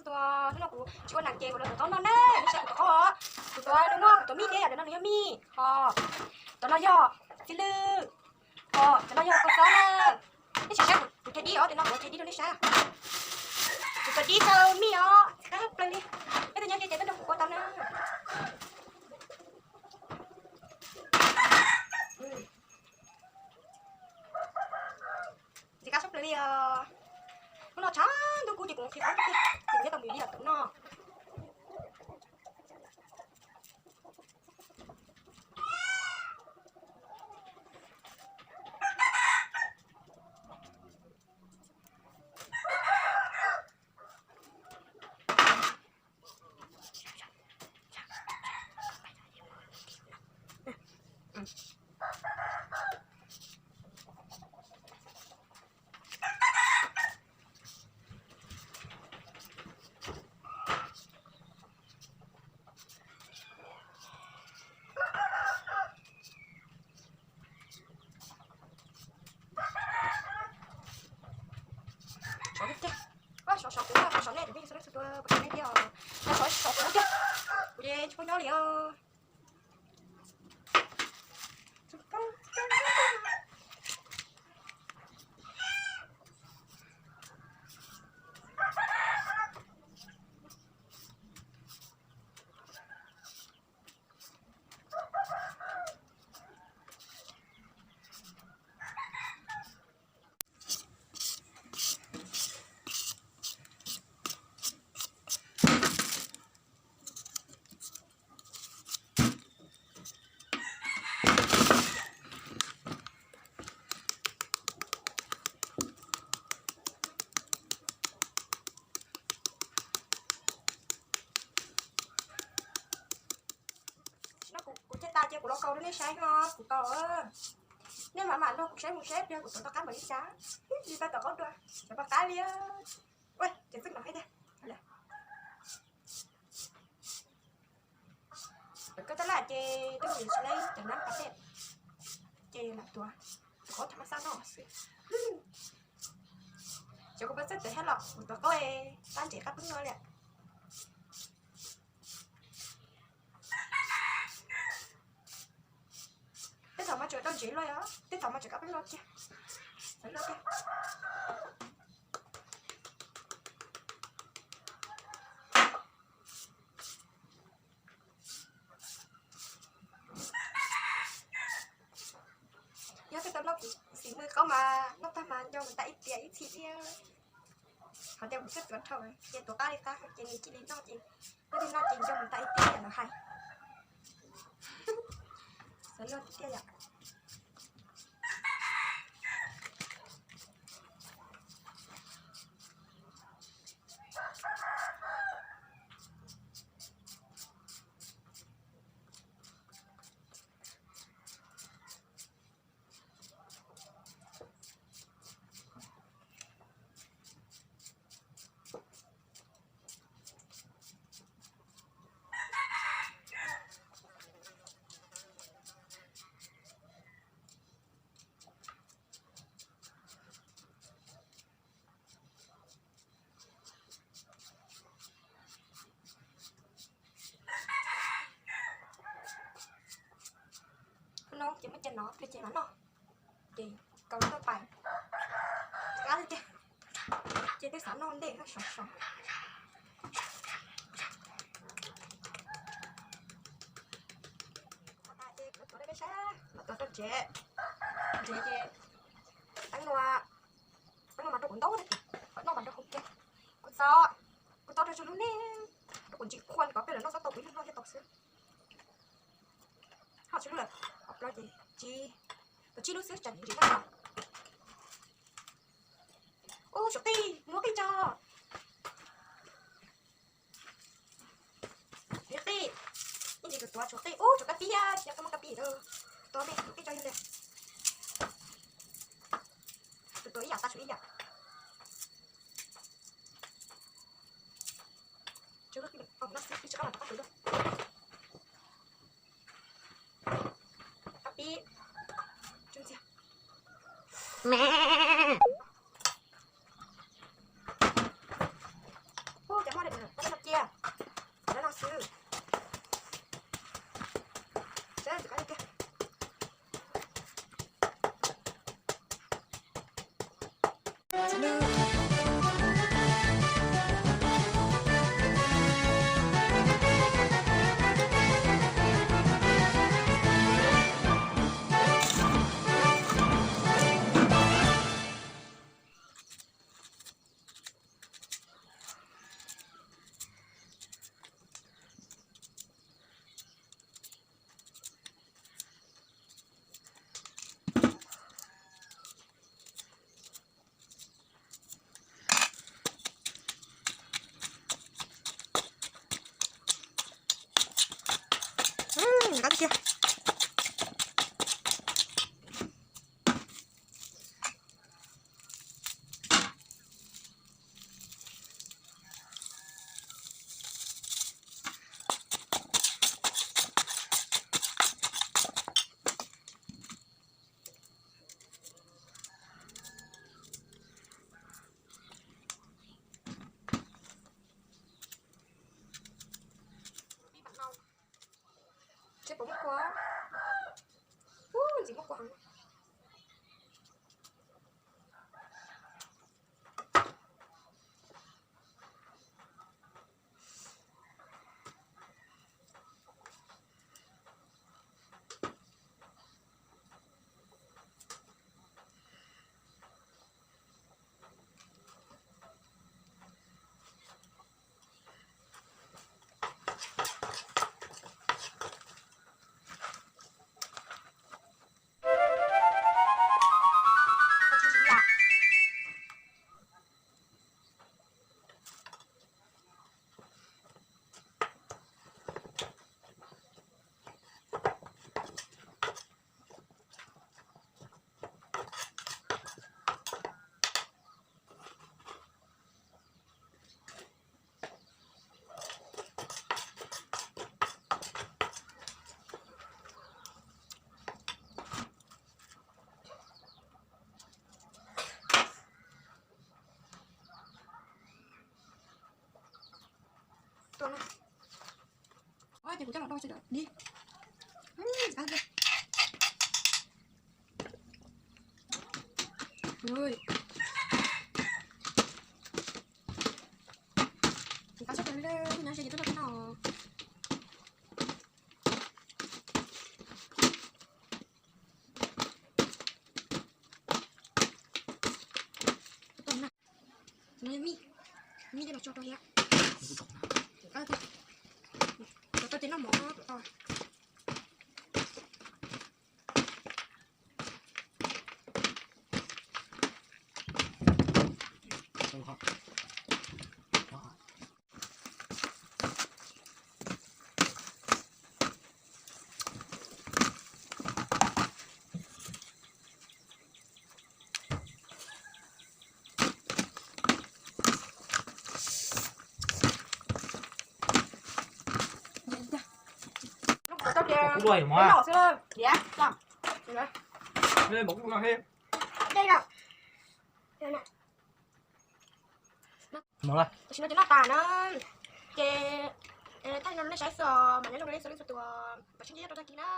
Tus no kuv tsis ua neeg ces kuv los tus qaub no na, nej saib kuv tus qaub, kuv tus no muaj kuv tus mij thiab, yog tus no nws yog mij, ho tus no yog txiv lwj, ho tus no yog kua txob na. Nej sim saib kuv cov dib os, tus no kuv cov dib rau nej saib. Kuv cov dib rau mij os, qab plaws li. Peb tus nyob ke ces tuaj nrog kuv ua tau na. Ntxim qab sab plaws li os. Hnub no tshav ntuj kub ces kuv qhia qhov tiag, ces kuv thiaj tau mus li tom no. Sov tiag tiag, sov sov kuv, sov sov nej, kuv yeej sov nej txhua tus, kuv sov nej tiag, sov sov kuv tiag, kuv ces tsis paub nyob li os. Tam sim no kuv, kuv caj tas ces kuv los kaus rau nej saib no, kuv kaus. Nej mam mam nrog kuv saib mus seb pliag kuv tuav tau qab npaum li cas. Li tau tom qaub dua, cov paj qab li. Ua, ces txwj no hais tiag. Lawv koj tab laj ces twb mus tsis laib cov nab pas tej, ces lam tuav, tuav qab tham mas xaj no xwb. Cov kuv pab txawj tuav thiab los kuv tuav qab, qab ntses qab peb no li. Tej thaum mas tseem rau ntsev luaj, tej thaum mas tseem qab peb no kiag. Xav luaj tiag. Yog tej tau noj xim mws qaub mas noj tag mas nco mus tas ib tiam ib txhis thiab. Qhov tias kuv txawj tuav dhau, ces tuav qab li qab ces nws cia li noj ces, nws cia li noj ces nco mus tas ib tiam yam lawv hais. Xav luaj tiag tiag yom. No ces muab cov no pliag ces mam noj. Ces kaus tau pais qab tiag, ces twb xav noj ntej sov sov. Tuav rau ntsev, ntsev ces teeb no, teeb no mas rau kuv ntaub, noj mas rau hauv kiag. Kuv txo, kuv txo rau tsuag lub neej, rau kuv ntsis khuam kom peb lawv noj txhob tau, kuv ib leeg noj thiaj tau xwb. Ho tsib lub lawm, ob plaub ces tsib, tau tsib lub xwb tsam ntsis noj. Ub, suav qij, muab qij tso. Suav qij, ib ntsis tus tuav suav qij, ub, suav kab pib, yog koj muaj kab pib, tuav me suav qij tso yog li. Tus tuav ib yam tag suav ib yam. Kab pib, me. Ub, cov moj dej Kiag. Seb puas muaj kua. Ub, ntxim muaj kua heev. Ua ces kuv coj los rau sawv daws di. Ui, qab sab tas li, nyob ze ces tuaj noj no. Mij, mij coj los tso rau thiab. Cov tau ces noj mov no, cov tau. Kuv ua mov. Tam sim no ces noj tas na, ces thaij no nej saib xwb, mas nyob zoo nej txhua leej txhua tus, pab tsheej txhua tag kis na.